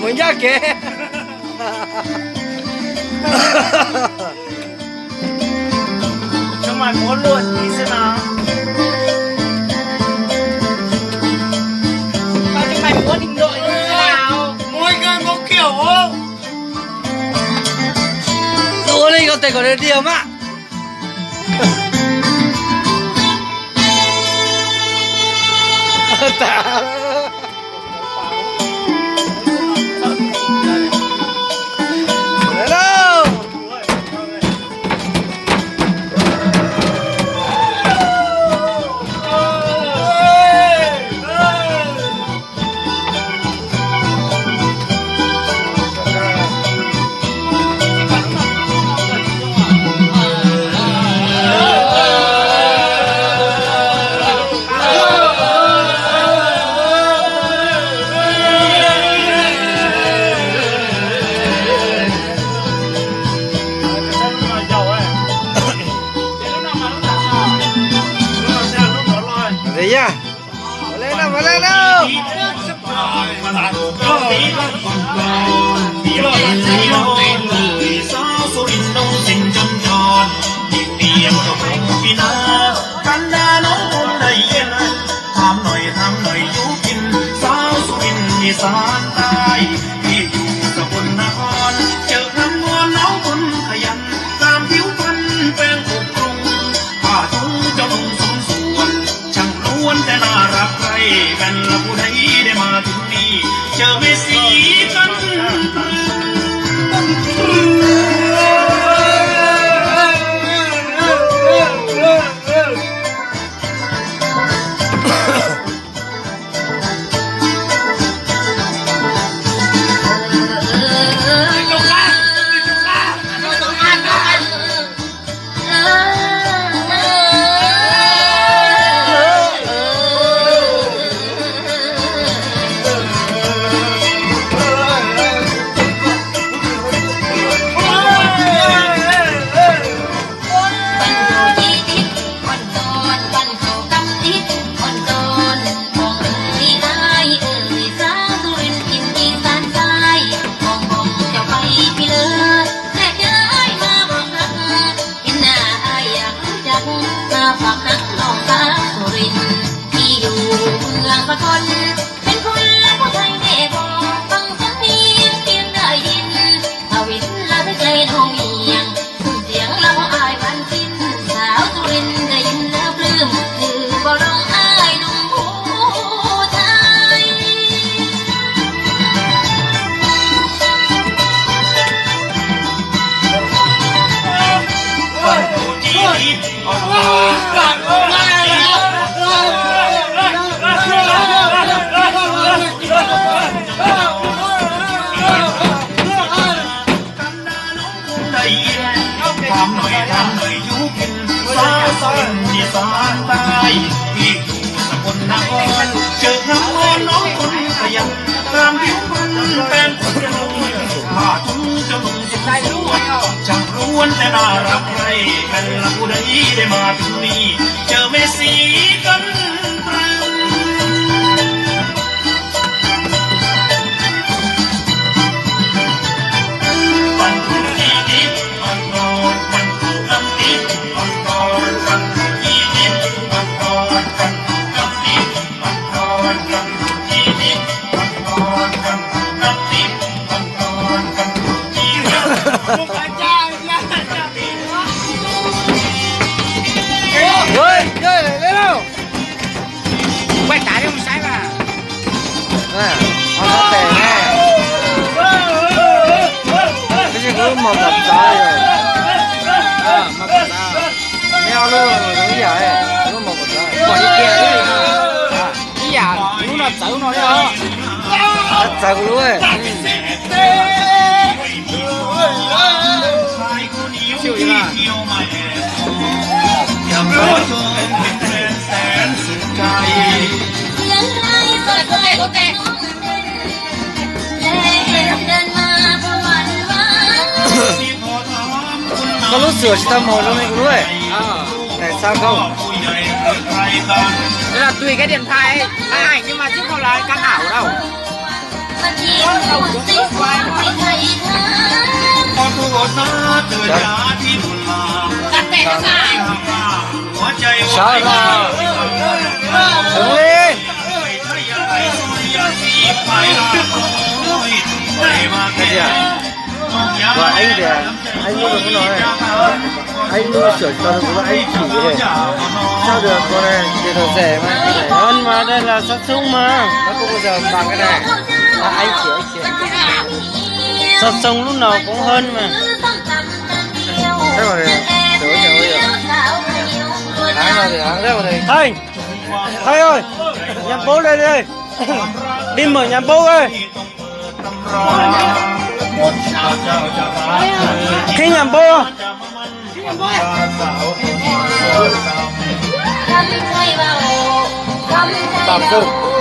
Mus ncaj kev. Maiv muab luaj ib xwb na. Ua li ko tes kom diag mas. Ua li no, ua li no. Tab sis kuv lub mos pom txawv yom. Mos pom txawv. Neb ob lub zoo ib yam, lub mos pom txawv. Pom ib tiag li. Ib yam lub no txawv no li os. Txawv kuv lub. Koj lub xwm tsis tau mus zoo li kuv lub. Tsis tau mus. Tui cái điện thoại, máy ảnh nhưng mà chứ không là cái ảo đâu. Sawv los. Sawv li. Ua eeb tias, eeb lub no, eeb lub sawv tau kuv lub eeb chim li. Sawv dua ko ne, ces tau xes mas, mas dej los sab txoob mas, no kuj mus sawv mas ka ne, eeb chim, eeb chim. Sab txoob lub no koob hab mas. Hais, hais ơi, nhà bố đây đây. Đi mở nhà bố ơi. Khi nhà bố. Tập trung.